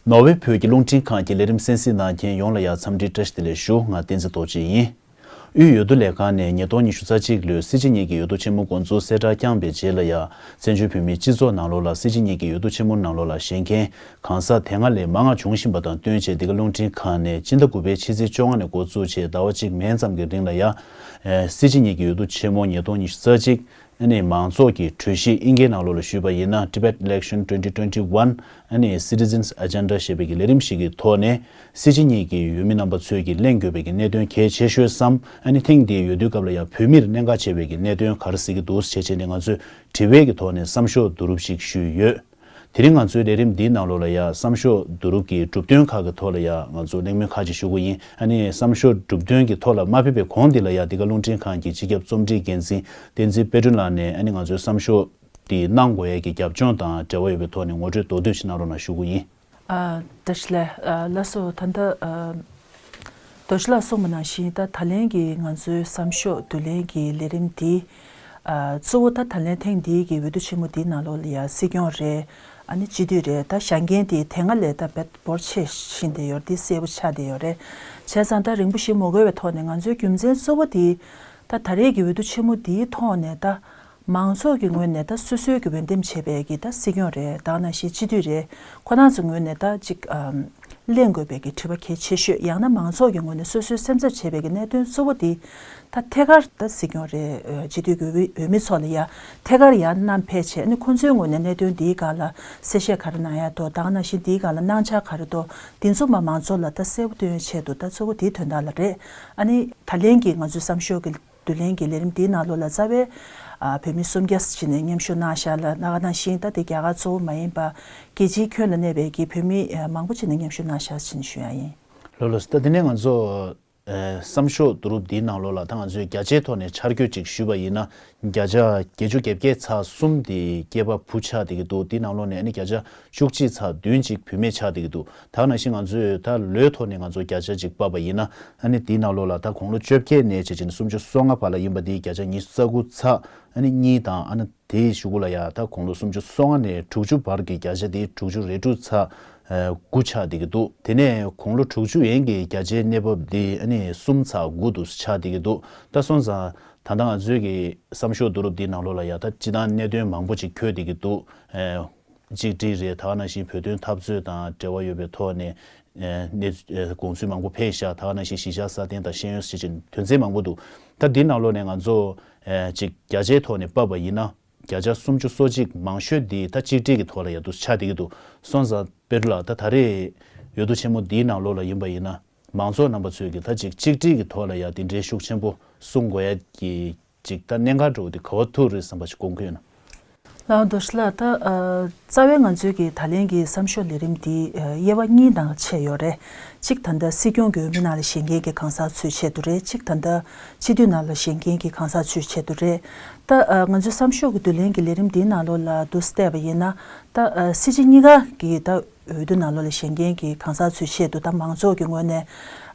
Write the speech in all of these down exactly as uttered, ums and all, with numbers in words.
ནོར་ཝེ་བོད་ཀྱི་རླུང་འཕྲིན་ཁང་གི་ལས་རིམ་གསན་གཟིགས་གནང་མཁན་ཡོངས་ལ་ཡང་འཚམས་འདྲི་བཀྲ་ཤིས་བདེ་ལེགས་ཞུ། ང་བསྟན་འཛིན་རྡོ་རྗེ་ཡིན། དབུས་འོས་བསྡུ་ལས་ཁང་ནས་ཉིས་སྟོང་ཉི་ཤུ་རྩ་གཅིག་ལོའི་སྲིད་སྤྱི་གཉིས་ཀྱི་འོས་བསྡུ་ཆེན་མོ་འགོ་འཛུགས་གསལ་བསྒྲགས་བསྐྱངས་པའི་རྗེས་ལ་ཡང་། བཙན་བྱོལ་བོད་མིའི་སྤྱི་ཚོགས་ནང་ལོགས་ལ་སྲིད་སྤྱི་གཉིས་ཀྱི་འོས་བསྡུ་ཆེན་མོ་ནང་ལོགས་ལ་བཞེངས་མཁན་གང་ཟག་དེ་སྔ་ལས་མང་བ་འབྱུང་བཞིན་པ་དང་བསྟུན་བྱས། འདི་ག་རླུང་འཕྲིན་ཁང་ནས་སྤྱི་ཟླ་དགུ་པའི་ཕྱི་ཚེས་བཅོ་ལྔ་ནས་འགོ་བཙུགས་བྱས། ཟླ་བ་གཅིག་མན་ཙམ་གྱི་རིང་ལ་ཡང་། སྲིད་སྤྱི་གཉིས་ཀྱི་འོས་བསྡུ་ཆེན་མོ་ཉིས་སྟོང་ཉི་ཤུ་རྩ་གཅིག་ཨ་ནི་མང་ཚོགས་ཀྱི་གྲོས་གཞི་ཨིན་སྐད་ནང་ལོགས་ལ་ཞུས་པ་ཡིན་ན། Tibet Election twenty twenty-one ཨ་ནི་Citizens Agenda ཞེས་པའི་གི་ལས་རིམ་ཞིག་གི་ཐོག་ནས། སྲིད་སྤྱི་གཉིས་ཀྱི་འོས་མི་རྣམ་པ་ཚོས་ཀྱི་གླེང་དགོས་པའི་གི་གནད་དོན་གལ་ཆེ་ཤོས་སམ། ཨ་ནི་ཐེངས་འདིའི་འོས་བསྡུའི་སྐབས་ལ་ཡང་བོད་མིར་གནད་འགག་ཆེ་བའི་གི་གནད་དོན་ག་རེ་གཟིགས་ཀྱི་འདུག་ཞེས་བྱས་ནས་ང་ཚོས་དྲི་བའི་གི་ཐོག་ནས་བསམ་ཤོག་བསྡུ་རུབ་ཞིག་ཞུས་ཡོད། དེ་རིང་ང་ཚོའི་ལས་རིམ་འདིའི་ནང་ལོགས་ལ་ཡང་བསམ་ཤོག་བསྡུ་རུབ་ཀྱི་གྲུབ་དོན་ཁག་གི་ཐོག་ལ་ཡང་ང་ཚོ་གླེང་མོལ་ཁག་ཅིག་ཞུ་གི་ཡིན། ཨ་ནི་བསམ་ཤོག་གྲུབ་དོན་གྱི་ཐོག་ལ་མ་ཕེབས་པའི་གོང་འདི་ལ་ཡང་འདི་ག་རླུང་འཕྲིན་ཁང་གི་སྤྱི་ཁྱབ་རྩོམ་སྒྲིག་འགན་འཛིན་བསྟན་འཛིན་དཔལ་སྒྲོན་ལགས་ནས་ཨ་ནི་ང་ཚོའི་བསམ་ཤོག་འདི་གནང་དགོས་ཡས་ཀྱི་རྒྱབ་ལྗོངས་དང་འབྲེལ་བ་ཡོད་པའི་ཐོག་ནས་ངོ་སྤྲོད་མདོར་བསྡུས་ཤིག་གནང་རོགས་གནང་ཞུ་གི་ཡིན། ཨ། བཀྲ་ཤིས་བདེ་ལེགས། ཨ། ལགས་སོ། ད་ལྟ། ཨ། རྡོ་རྗེ་ལགས་གསུངས་པ་ནང་བཞིན། ད་ད་ལན་གྱི་ང་ཚོའི་བསམ་ཤོག་བསྡུ་ལེན་གྱི་ལས་རིམ་འདི། ཨ། གཙོ་བོ་ད་ད་ལན་ཐེངས་འདིའི་གི་འོས་བསྡུ་ཆེན་མོ་འདིའི་ནང་ལོགས་ལ་ཡ་སྲིད་སྐྱོང་རེད། ཨ་ནི་སྤྱི་འཐུས་རེད། ད་བཞེངས་མཁན་དེ་དེ་སྔ་ལས་ད་དཔེ་འབོར་ཆེ་ཕྱིན་བསྡད་ཡོད་རེད། འདི་གསལ་པོ་ཆགས་བསྡད་ཡོད་རེད། བྱས་ཙང་ད་རིང་པོ་ཞིག་མ་འགོར་བའི་ཐོག་ནས་ང་ཚོའི་རྒྱུ་མཚན་གཙོ་བོ་དེ། ད་ད་རེས་ཀྱི་འོས་བསྡུ་ཆེན་མོ་འདིའི་ཐོག་ནས་ད། མང་ཚོགས་ཀྱི་ངོས་ནས་ད་སོ་སོའི་གི་འོས་འདེམས་བྱས་པའི་གི་ད་སྲིད་སྐྱོང་རེད། ད་ག་ནང་བཞིན་སྤྱི་འཐུས་རེད། ཁོ་རང་ཚོའི་ངོས་ནས་ད་ཅིག་ཨམ། གླེང་དགོས་པའི་གི་དྲི་བ་གལ་ཆེ་ཤོས། ཡང་ན་མང་ཚོགས་ཀྱི་ངོས་ནས་སོ་སོའི་སེམས་འཚབ་བྱས་པའི་གི་གནད་དོན་གཙོ་བོ་དེ། ད་ཐད་ཀར་ད་སྲིད་སྐྱོང་རེད། ཨ། སྤྱི་འཐུས་ཀྱི་འོས་འོས་མི་ཚོ་ལ་ཡ་ཐད་ཀར་ཡ་བསྣམས་ཕེབས་བྱས། ཨ་ནི་ཁོ་ཚོའི་ངོས་ནས་གནད་དོན་འདིའི་སྒང་ལ་གསལ་བཤད་ག་རེ་གནང་ཡ་འདུག་ད་ག་ནང་བཞིན་འདིའི་སྒང་ལ་གནང་འཆར་ག་རེ་འདུག་འདི་ཚོ་མ་མང་ཚོགས་ལ་ད་གསལ་པོ་སྟོན་ཡ་ཆེད་དུ། ད་གཙོ་བོ་དེའི་དོན་དག་ལ་རེད། ཨ་ནི་ད་ལན་གྱི་ང་ཚོའི་བསམ་ཤོག་གི་བསྡུ་ལེན་གྱི་ལས་རིམ་འདིའི་ནང་ལོགས་ལ་རྩ་བའི། ཨ། བོད་མི་སུམ་བརྒྱ་ཅིག་ནས་མཉམ་ཞུགས་གནང་བཞག་ལ། ད་ག་ནང་བཞིན་ད་དེ་རྒྱ་གར་གཙོ་བོ་མ་ཡིན་པ་རྒྱལ་སྤྱིའི་ཁྱོན་ལ་གནས་པའི་གི་བོད་མི་མང་པོ་ཅིག་ནས་མཉམ་ཞུགས་གནང་བཞག་ཅེས་ཞུ་ཡ་ཡིན། ལགས་ལགས། ད་དེ་ནས་ང་ཚོ། ཨ། བསམ་ཤོག་བསྡུ་རུབ་འདིའི་ནང་ལོགས་ལ་ད་ང་ཚོས་བརྒྱ་ཆའི་ཐོག་ནས་ཆ་བགོས་ཅིག་ཞུས་པ་ཡིན་ན། བརྒྱ་ཆ་བརྒྱད་ཅུ་གྱ་བརྒྱད་ཚེག་གསུམ་དེ་སྐྱེས་པ་བུ་ཆགས་བསྡད་ཀྱི་འདུག་དེའི་ནང་ལོགས་ནས་ཨ་ནི་བརྒྱ་ཆ་བཅུ་གཅིག་ཚེག་བདུན་ཅིག་བུད་མེད་ཆགས་བསྡད་ཀྱི་འདུག་ད་ག་ནང་བཞིན་ང་ཚོས་ད་ལོའི་ཐོག་ནས་ང་ཚོ་བརྒྱ་ཆ་ཅིག་ཕབ་པ་ཡིན་ན། ཨ་ནི་དེའི་ནང་ལོགས་ལ་ད་དགུང་ལོ་བཅོ་བརྒྱད་ནས་བྱས་བྱས་ནས་སུམ་ཅུ་སོ་ལྔ་བར་ལ་ཡིན་པ་དེ་བརྒྱ་ཆ་ཉི་ཤུ་རྩ་དགུ་ཚེག་ཨ་ནི་གཉིས་དང་། ཨ་ནི་དེའི་གཞུག་གུ་ལ་ཡ་ད་དགུང་ལོ་སུམ་ཅུ་སོ་ལྔ་ནས་དྲུག་ཅུ་བར་གྱི་བརྒྱ་ཆ་དེ་དྲུག་ཅུ་རེ་དྲུག་ཚེག་དགུ་ཆགས་བསྡད་ཀྱི་འདུག་དེ་ནས་དགུང་ལོ་དྲུག་ཅུ་ཡན་གྱི་བརྒྱ་ཆའི་གནས་བབ་དེ་ཨ་ནི་གསུམ་ཚེག་དགུ་དུ་ཆགས་བསྡད་ཀྱི་འདུག་ད་སོང་ཙང་ད་ལྟ་ང་ཚོའི་གི་བསམ་ཤོག་བསྡུ་རུབ་དེའི་ནང་ལོགས་ལ་ཡ་ད་སྤྱིར་བཏང་གནད་དོན་མང་པོ་ཅིག་འཁྱོལ་བསྡད་ཀྱི་འདུག་ཨེ། གཅིག་སྒྲིལ་རེད། ད་ག་ནང་བཞིན་བོད་དོན་འཐབ་རྩོད་དང་འབྲེལ་བ་ཡོད་པའི་ཐོག་ནས། ཨེ། གནས་ཚུལ། ཨེ། དགོངས་ཚུལ་མང་པོ་ཕེབས་ཤག་ད་ག་ནང་བཞིན་གཞིས་ཆགས་སྲ་བརྟན་དང་ཤེས་ཡོན་སྲིད་ཀྱི་དོན་ཚན་མང་པོ་འདུག་ད་འདིའི་ནང་ལོགས་ནས་ང་ཚོ། ཨེ། གཅིག་བརྒྱ་ཆའི་ཐོག་ནས་ཕབ་པ་ཡིན་ན། བརྒྱ་ཆ་སུམ་ཅུ་སོ་གཅིག་མང་ཤོས་འདི་ད་གཅིག་སྒྲིལ་གྱི་ཐོག་ལ་ཡ་འདུག་ཆགས་བསྡད་ཀྱི་འདུག་སོང་ཙང་དཔལ་སྒྲོན་ལགས། ད་ད་རེས་འོས་བསྡུ་ཆེན་མོ་འདིའི་ནང་ལོགས་ལ་ཡིན་པ་ཡིན་ན། མང་ཚོགས་རྣམ་པ་ཚོས་ཀྱི་ད་ཅིག་གཅིག་སྒྲིལ་གྱི་ཐོག་ལ་ཡ་དེ་འདྲའི་ཤུགས་ཆེན་པོ་གསུང་དགོས་ཡ་གི་ཅིག་ད་གནད་འགག་འདྲ་བོ་དེ་ག་པར་ཐུག་རེད་བསམ་པ་ཞིག་དགོངས་ཀྱི་ཡོད་ན། ལགས། རྡོ་རྗེ་ལགས། ད། ཨ། རྩ་བའི་ང་ཚོའི་གི་ད་ལན་གྱི་བསམ་ཤོག་ལས་རིམ་འདི། ཨ། དབྱེ་བ་གཉིས་ནང་ཕྱེ་ཡོད་རེད། གཅིག་ད་ལྟ་སྲིད་སྐྱོང་གི་འོས་མི་ནང་ལ་བཞེངས་མཁན་གྱི་གང་ཟག་ཚོའི་ཆེད་དུ་རེད། གཅིག་ད་ལྟ་སྤྱི་འཐུས་ནང་ལ་བཞེངས་མཁན་གྱི་གང་ཟག་ཚོའི་ཆེད་དུ་རེད། ད། ཨ། ང་ཚོའི་བསམ་ཤོག་གི་བསྡུ་ལེན་གྱི་ལས་རིམ་འདིའི་ནང་ལོགས་ལ་འདུག་སེ་བལྟས་པ་ཡིན་ན། ད། ཨ། སྲིད་སྤྱི་གཉིས་ཀ་གི་ད། འོས་བསྡུ་ནང་ལོགས་ལ་བཞེངས་མཁན་གྱི་གང་ཟག་ཚོའི་ཆེད་དུ་ད་མང་ཚོགས་ཀྱི་ངོས་ནས།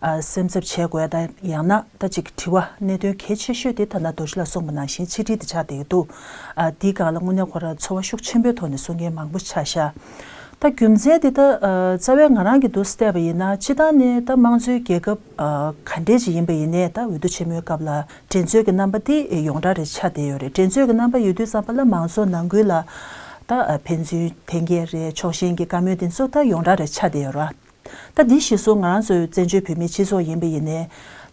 ཨ། སེམས་འཚབ་བྱེད་དགོས་ཡ་ད་ཡང་ན་ད་ཅིག་དྲི་བ་གནད་དོན་གལ་ཆེ་ཤོས་དེ་ད་ལྟ་རྡོ་རྗེ་ལགས་གསུངས་པ་ནང་བཞིན་ཆིག་སྒྲིལ་དེ་ཆགས་བསྡད་ཀྱི་འདུག་ཨ། འདིའི་སྒང་ལ་དངོས་གནས་ཁོ་རང་ཚོར་བ་ཤུགས་ཆེན་པོའི་ཐོག་ནས་གསུང་མཁན་མང་པོ་ཆགས་ཤག་ད་རྒྱུ་མཚན་དེ་ད། ཨ། རྩ་བའི་ང་རང་གིས་འདུག་སེ་བལྟས་པ་ཡིན་ན། སྤྱིར་བཏང་ནས་ད་དམངས་གཙོའི་རྒྱལ་ཁབ། ཨ། ག་འདྲས་ཅིག་ཡིན་པ་ཡིན་ནའི་ད་འོས་བསྡུ་ཆེན་མོའི་སྐབས་ལ། འགྲན་རྩོད་ཀྱི་རྣམ་པ་དེ་ཡོངས་གྲགས་རེ་ཆགས་བསྡད་ཡོད་རེད། འགྲན་རྩོད་ཀྱི་རྣམ་པ་ཡོད་དུས་ཙམ་པ་ལ་མང་ཚོགས་ནང་ཁུལ་ལ་ད་ཕན་ཚུན་འཐེན་འཁྱེར་རེད། ཕྱོགས་ཞེན་གྱི་བཀའ་མོལ་དེ་ཚོ་ད་ཡོངས་གྲགས་རེ་ཆགས་བསྡད་ཡོད་རེད། ད་འདི་གཞི་བཟུང་ང་རང་ཚོའི་བཙན་བྱོལ་བོད་མིའི་སྤྱི་ཚོགས་ཡིན་པ་ཡིན་ནའི་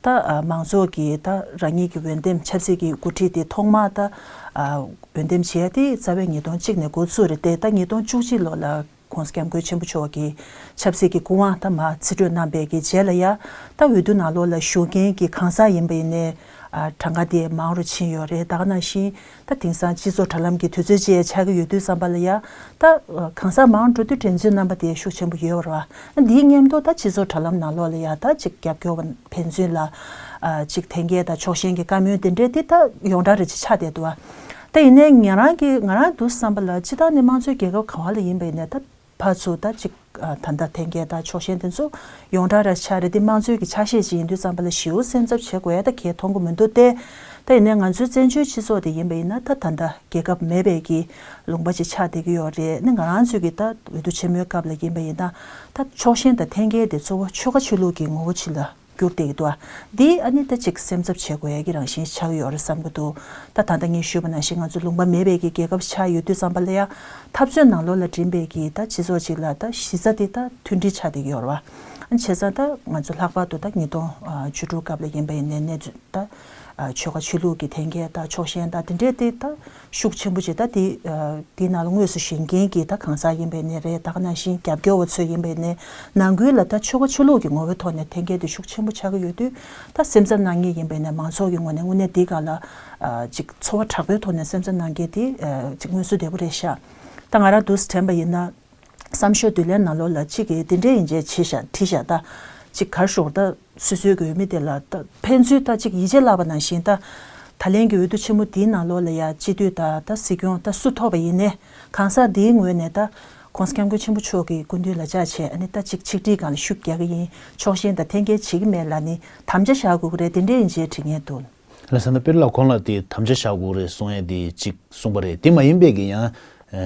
ད་མང་ཚོགས་ཀྱིས་ད་རང་ཉིད་ཀྱི་འོས་འདེམས་ཆབ་སྲིད་ཀྱི་འགོ་ཁྲིད་དེ་ཐོག་མར་ད་འོས་འདེམས་བྱས་ཏེ་རྩ་བའི་ཉིས་སྟོང་གཅིག་ནས་འགོ་ཚུགས་རེད་དེ། ད་ཉིས་སྟོང་བཅུ་གཅིག་ལོ་ལ། ༸གོང་ས་༸སྐྱབས་མགོན་ཆེན་པོ་མཆོག་གིས་ཆབ་སྲིད་ཀྱི་སྐུ་དབང་ད་མར་རྩིས་སྤྲོད་གནང་པའི་གི་རྗེས་ལ་ཡ། ད་འོས་བསྡུ་ནང་ལོགས་ལ་ཞུགས་མཁན་གྱི་གང་ཟག་ཡིན་པ་ཡིན་ནའི། ཨ། གྲངས་ཀ་དེ་མང་རུ་ཕྱིན་ཡོད་རེད། ད་ག་ནང་བཞིན་ད་དེང་སང་སྤྱི་ཚོགས་དྲ་ལམ་གྱི་དུས་ཚོད་ཅིག་ཆགས་ཀྱི་ཡོད་དུས་ཙམ་པ་ལ་ཡ། ད་གང་ཟག་མང་འགྲོ་དུས་འགྲན་རྩོད་རྣམ་པ་དེ་ཤུགས་ཆེན་པོ་ཡོད་རེད་བ། འདིའི་མཉམ་དུ་ད་སྤྱི་ཚོགས་དྲ་ལམ་ནང་ལོགས་ལ་ཡ་ད་ཅིག་རྒྱབ་སྐྱོར་བ་ཕན་ཚུན་ལ། ཨ། ཅིག་འཐེན་འཁྱེར་དང་ཕྱོགས་ཞེན་གྱི་བཀའ་མོལ་དེ་འདྲས་དེ་ད་ཡོངས་གྲགས་རེ་ཅིག་ཆགས་བསྡད་འདུག་བ། ད་ཡིན་ནའི་ང་རང་གི་ང་རང་འདུག་བསམ་པ་ལ་སྤྱིར་བཏང་ནས་དམངས་གཙོའི་རྒྱལ་ཁབ་གང་བ་ལ་ཡིན་པ་ཡིན་ནའི་ད། ཕར་ཚུར་ད་ཅིག་ཨ། ད་ལྟ་འཐེན་འཁྱེར་དང་ཕྱོགས་ཞེན་དེ་ཚོ་ཡོངས་གྲགས་རེ་ཆགས་རེད་དེ། དམངས་གཙོའི་གི་ཆ་ཤས་ཅིག་ཡིན་དུས་ཙམ་པ་ལ་ཞེ་པོ་སེམས་འཚབ་བྱེད་དགོས་ཡ་ད་གལ་མཐོང་གི་མི་འདུག་སྟེ། ད་ཡིན་ནའི་ང་ཚོའི་བཙན་བྱོལ་སྤྱི་ཚོགས་དེ་ཡིན་པ་ཡིན་ན་ད་ད་ལྟ་རྒྱལ་ཁབ་མེད་པའི་གི་ལུང་པ་ཅིག་ཆགས་བསྡད་ཀྱི་ཡོད་རེད། ནི་ང་རང་ཚོའི་གི་ད་འོས་བསྡུ་ཆེན་མོའི་སྐབས་ལ་ཡིན་པ་ཡིན་ན་ད་ཕྱོགས་ཞེན་དང་འཐེན་འཁྱེར་དེ་གཙོ་བོ་ཆོལ་ཁ་ཆོས་ལུགས་ཀྱི་ངོ་བོ་ཅིག་ལ་གྱུར་བསྡད་ཀྱི་འདུག་ཨ། འདི་ཨ་ནི་ད་ཅིག་སེམས་འཚབ་བྱེད་དགོས་ཡ་གི་རང་བཞིན་ཆགས་ཀྱི་ཡོད་རེད་བསམ་གྱི་འདུག་ད་ད་ལྟ་ངས་ཞུས་པ་ནང་བཞིན་ང་ཚོ་ལུང་པ་མེད་པའི་གི་རྒྱལ་ཁབ་ཆགས་ཡོད་དུས་ཙམ་པ་ལ་ཡ་འཐབ་རྩོད་ནང་ལོགས་ལ་འགྲིམ་པའི་གི་ད་སྤྱི་ཚོགས་ཅིག་ལ་ད་གཞི་རྩ་དེ་ད་མཐུན་སྒྲིལ་ཆགས་བསྡད་ཀྱི་ཡོད་རེད་བ། ཨ་ནི་བྱས་ཙང་ད་ང་ཚོ་ལྷག་པར་དུ་ད་ཉིས་སྟོང་བཅུ་དྲུག་སྐབས་ལ་ཡིན་པ་ཡིན་ནའི་གནས་ཚུལ་ད། ཆོལ་ཁ་ཆོས་ལུགས་ཀྱི་འཐེན་འཁྱེར་དང་ཕྱོགས་ཞེན་དང་དེ་འདྲས་དེ་ད་ཤུགས་ཆེན་པོ་ཅིག་ད་དེ་དེའི་ནང་ལ་དངོས་སུ་བཞེངས་མཁན་གྱི་ད་གང་ཟག་ཡིན་པའི་ནས་རེད། ད་ག་ནང་བཞིན་རྒྱབ་སྐྱོར་བ་ཚོ་ཡིན་པའི་ནས་ནང་ཁུལ་ལ་ད་ཆོལ་ཁ་ཆོས་ལུགས་ཀྱི་ངོ་བོའི་ཐོག་ནས་འཐེན་འཁྱེར་དེ་ཤུགས་ཆེན་པོ་ཆགས་ཀྱི་ཡོད་དུས་ད་སེམས་འཚབ་གནང་མཁན་ཡིན་པའི་ནས་མང་ཚོགས་ཀྱི་ངོས་ནས་དངོས་གནས་དེའི་སྒང་ལ་ཅིག་ཚོར་བ་དྲག་པོའི་ཐོག་ནས་སེམས་འཚབ་གནང་མཁན་དེ་ཅིག་མངོན་གསལ་དོད་པོ་རེད་ཤག་ད་ང་རང་འདུག་སེ་དྲན་པ་ཡིན་ན། བསམ་ཤོག་བསྡུ་ལེན་ནང་ལོགས་ལ་གཅིག་གིས་འདི་འདྲས་ཡིན་ཅེས་བྲིས་ཤག་བྲིས་ཤག་ད་གཅིག་གར་ཞོག་ད་སོ་སོའི་གི་འོས་མི་དེ་ལ་ད་ཕན་ཚུན་ད་གཅིག་ཡིད་ཆེས་བརླག་པ་ནང་བཞིན་ད་ད་ལན་གྱི་འོས་བསྡུ་ཆེན་མོ་འདིའི་ནང་ལོགས་ལ་ཡ་སྤྱི་འཐུས་ད་ད་སྲིད་སྐྱོང་ད་སུ་ཐོབ་པ་ཡིན་ནའི་གང་ཟག་འདིའི་ངོས་ནས་ད་༸གོང་ས་༸སྐྱབས་མགོན་ཆེན་པོ་མཆོག་གི་སྐུ་མདུན་ལ་ཕྱག་བྱས་ཨ་ནི་ད་གཅིག་ཆིག་སྒྲིལ་སྒང་ལ་ཤུགས་རྒྱག་གི་ཡིན། ཕྱོགས་ཞེན་དང་འཐེན་འཁྱེར་བྱེད་ཀྱི་མེད་ལབ་ནི་དམ་བཅའ་བཞག་དགོས་ཀྱི་རེད། འདི་འདྲས་ཡིན་ཅེས་བྲིས་མཁན་འདུག་ལགས་སོ། ད་དཔེར་ན་ཁོང་ལ་དེ་དམ་བཅའ་བཞག་དགོས་རེད་གསུང་ཡས་དེ་གཅིག་གསུངས་པ་རེད། དེ་མ་ཡིན་པའི་གི་ཡང་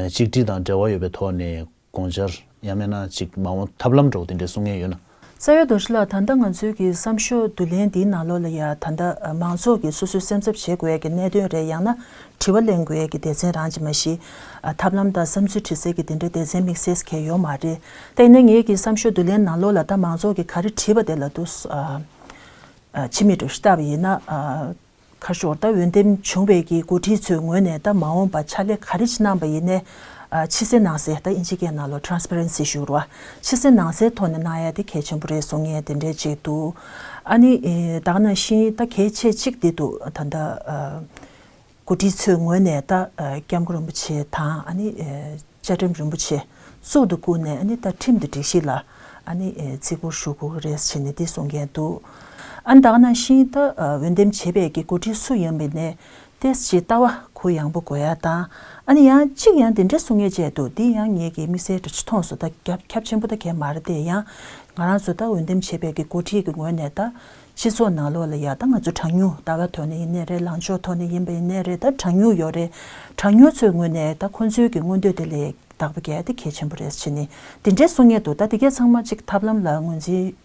གཅིག་སྒྲིལ་དང་འབྲེལ་བ་ཡོད་པའི་ཐོག་ནས་དགོངས་འཆར་ཡང་མིན་ན་གཅིག་མ་འོངས་ཐབས་ལམ་འདྲ་བོ་དེ་འདྲས་གསུང་མཁན་ཡོད་ན། རྩ་བའི་རྡོ་རྗེ་ལགས། ད་ལྟ་ང་ཚོའི་གི་བསམ་ཤོག་བསྡུ་ལེན་འདིའི་ནང་ལོགས་ལ་ཡ་ད་ལྟ་མང་ཚོགས་ཀྱིས་སོ་སོའི་སེམས་འཚབ་བྱེད་དགོས་ཡས་ཀྱི་གནད་དོན་རེད། ཡང་ན་དྲི་བ་གླེང་དགོས་ཡས་ཀྱི་སྡེ་ཚན་རང་ཅིག་མ་གཞི་ཐབས་ལམ་དང་བསམ་ཚུལ་དྲི་སའི་གི་དེ་འདྲའི་སྡེ་ཚན་དམིགས་བསལ་གང་ཡང་ཡོད་མ་རེད། ད་ཡིན་ན་ངེད་ཀྱི་བསམ་ཤོག་བསྡུ་ལེན་ནང་ལོགས་ལ་ད་མང་ཚོགས་ཀྱིས་ག་རེ་བྲིས་པ་དེ་ལ་དུ་ཕྱི་མིག་འདྲ་ཞིག་ལྟ་བ་ཡིན་ན། ཁ་ཤོར་ད་འོས་འདེམས་བྱུང་བའི་གི་འགོ་ཁྲིད་ཚོའི་ངོས་ནས་ད་མ་འོངས་པ་ཕྱག་ལས་ག་རེ་ཅིག་གནང་པ་ཡིན་ནའི་ཕྱི་གསལ་ནང་གསལ་ད་ཨིན་ཇི་སྐད་ནང་ལ་transparency་ཞུ་རུ་བ། ཕྱི་གསལ་ནང་གསལ་ཐོག་ནས་གནང་ཡ་དེ་གལ་ཆེན་པོ་རེད་གསུང་ངེས་དེ་འདྲས་ཅིག་འདུག་ཨ་ནི་ད་ག་ནང་བཞིན་ད་གལ་ཆེ་གཅིག་དེ་འདུག་ད་ད་འགོ་ཁྲིད་ཚོའི་ངོས་ནས་ད་སྐྱབས་མགོན་རིན་པོ་ཆེ་དང་ཨ་ནི། བཅའ་ཁྲིམས་རིན་པོ་ཆེ་གཙུག་ཏུ་བཀུར་ནས་ཨ་ནི་ད་ཁྲིམས་དང་སྒྲིག་གཞི་ལ་ཨ་ནི་བརྩི་བཀུར་ཞུ་དགོས་ཀྱི་རེད་ཟེར་ནས་འདི་གསུང་མཁན་འདུག་ཨ་ནི་ད་ག་ནང་བཞིན་ད་འོས་འདེམས་བྱེད་པའི་གི་འགོ་ཁྲིད་སུ་ཡིན་པ་ནས་ཏོག་ཙམ་ལྟ་བ་གུ་ཡངས་པོ་དགོས་ཡ་དང་ཨ་ནི་ཡང་གཅིག་ཡང་དེ་འདྲ་གསུང་མཁན་བཅས་འདུག་འདི་ཡང་ངེད་ཀྱིས་དམིགས་བསལ་འདྲ་ཅིག་མཐོང་སོང་། ད་ཁྱབ་ཁྱབ་ཆེན་པོ་ད་གས་མ་རེད་དེ་ཡང་ང་རང་ཚོ་ད་འོས་འདེམས་བྱེད་པའི་གི་འགོ་ཁྲིད་ཀྱི་ངོས་ནས་ད་སྤྱི་ཚོགས་ནང་ལོགས་ལ་ཡ་ད་ང་ཚོ་གྲངས་ཉུང་ལྟ་བ་ཐོག་ནས་ཡིན་ནའི་རེད། ལངས་ཕྱོགས་ཐོག་ནས་ཡིན་པ་ཡིན་ནའི་རེད། ད་གྲངས་ཉུང་ཡོད་རེད། གྲངས་ཉུང་ཚོའི་ངོས་ནས་ད་ཁོང་ཚོའི་གི་མངོན་འདོད་དེ་ལས་བདག་པོ་རྒྱག་ཡ་དེ་གལ་ཆེན་པོ་རེད་ཟེར་ནས་དེ་འདྲའི་གསུང་མཁན་འདུག་ད་དེ་གས་ཚང་མ་གཅིག་ཐབས་ལམ་ལ་ངོས་འཛིན་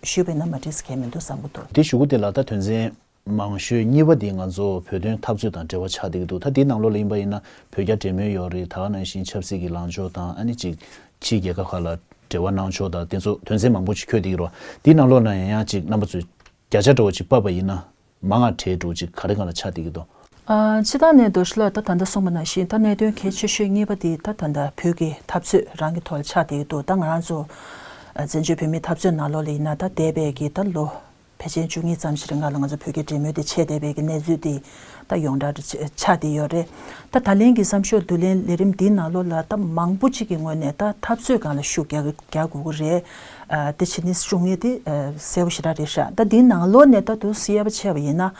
ཞུས་པ་ཡིན་ན་མ་འགྲིག་ས་གང་ཡང་མི་འདུག་བསམ་གྱི་འདུག་དེ་ཞུ་གི་དེ་ལ་ད་དོན་ཚན་མང་ཤོས་གཉིས་པ་དེ་ང་ཚོ་བོད་དོན་འཐབ་རྩོད་དང་འབྲེལ་བ་ཆགས་བསྡད་ཀྱི་འདུག་ད་དེའི་ནང་ལོགས་ལ་ཡིན་པ་ཡིན་ན་བོད་རྒྱ་འབྲེལ་མོལ་ཡོད་རེད། ད་ག་ནང་བཞིན་ཆབ་སྲིད་ཀྱི་ལངས་ཕྱོགས་དང་ཨ་ནི་གཅིག་ཕྱིའི་རྒྱལ་ཁབ་ཁག་ལ་འབྲེལ་བ་གནང་ཕྱོགས་དང་དེ་ཚོ་དོན་ཚན་མང་པོ་ཅིག་འཁོད་བསྡད་ཀྱི་རེད། དེའི་ནང་ལོགས་ན་ཡང་ཡང་གཅིག་རྣམ་པ་ཚོས་བརྒྱ་ཆ་འདྲ་བོ་ཅིག་ཕབ་པ་ཡིན་ན། མང་ང་གྲས་འགྲོ་ཅིག་ག་རེ་སྒང་ལ་ཆགས་བསྡད་ཀྱི་འདུག་ཨ། སྤྱིར་བཏང་ནས་རྡོ་རྗེ་ལགས་ད་ད་ལྟ་གསུངས་པ་ནང་བཞིན་ད་གནད་དོན་གལ་ཆེ་ཤོས་གཉིས་པ་དེ་ད་ད་ལྟ་བོད་ཀྱི་འཐབ་རྩོད་རང་གི་ཐོག་ལ་ཆགས་བསྡད་ཀྱི་འདུག་ད་ང་རང་ཚོ་ཨ་བཙན་བྱོལ་བོད་མིའི་འཐབ་རྩོད་ནང་ལོགས་ལ་ཡིན་ན་ད་འདས་པའི་གི་ད་ལོ་ཕལ་ཆེར་བཅུ་གཉིས་ཙམ་ཞིག་རིང་ལ་ང་ཚོ་བོད་རྒྱ་འབྲེལ་མོལ་དེ་བྱས་བསྡད་པའི་གི་གནས་ཚུལ་དེ་ད་ཡོངས་གྲགས་ཆགས་བསྡད་ཡོད་རེད། ད་ད་ལན་གྱི་བསམ་ཤོག་བསྡུ་ལེན་ལས་རིམ་འདིའི་ནང་ལོགས་ལ་ད་མང་པོ་ཅིག་གི་ངོས་ནས་ད་འཐབ་རྩོད་སྒང་ལ་ཤུགས་རྒྱག་རྒྱག་དགོས་ཀྱི་རེད། ཨ། དེ་བྱས་ནས་གསུང་ཡས་དེ་ཨ། གསལ་པོ་ཞེ་དྲག་རེད་ཤག་ད་འདིའི་ནང་ལོགས་ནས་ད་དུ་གསལ་པོ་བྱས་པ་ཡིན་ན།